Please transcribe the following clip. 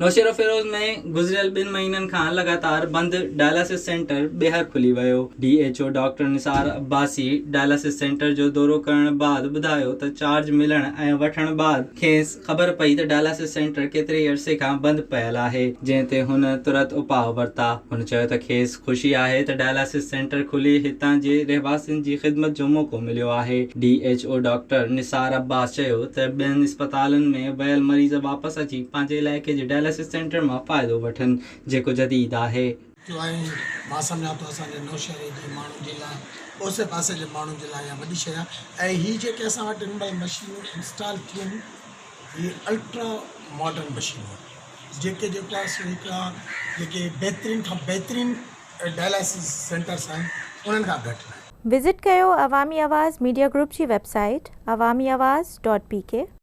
نوشهروفيروز ۾ گذريل ٻن مهينن کان لڳاتار بند ڊائلاسز سينٽر ٻيهر کلي ويو. D H O doctor Nisar Abbasi dialysis centre جو دورو ڪرڻ بعد ٻڌايو ته چارج ملڻ ۽ وٺڻ بعد کيس خبر پئي ته ڊائلاسز سينٽر ڪيتري عرصي کان بند پيل آهي، جنهن تي هن ترت اپاء ورتا. هن چيو ته کيس خوشي آهي ته ڊائلاسز سينٽر کلي هتان جي رهواسين جي خدمت جو موقعو مليو آهي. D H O doctor Nisar Abbas چيو ته ٻين اسپتالن ۾ ويل مريض واپس اچي پنهنجي علائقي جي ڊائلاسز سينٽر مان فائدو وٺن جيڪو جديد آهي. ٿيو آهي مان سمجهان ٿو اسان جي نوشهري جي ماڻهن جي لاء اوسي پاسي جي ماڻهن جي لاء اها وڏي شيء آهي ۽ هي جيڪي اسان وٽ هن مهل مشينون انسٽال ٿيون آهن هي الٽرا ماڊرن مشينون آهن جيڪي جيڪو آهي سو هڪڙا جيڪي بهترين کان بهترين ڊائلاسز سينٽرس آهن انهن کان گهٽ ناهن. وزٽ ڪيو عوامي آواز ميڊيا گروپ جي website Awami Awaz dot P K.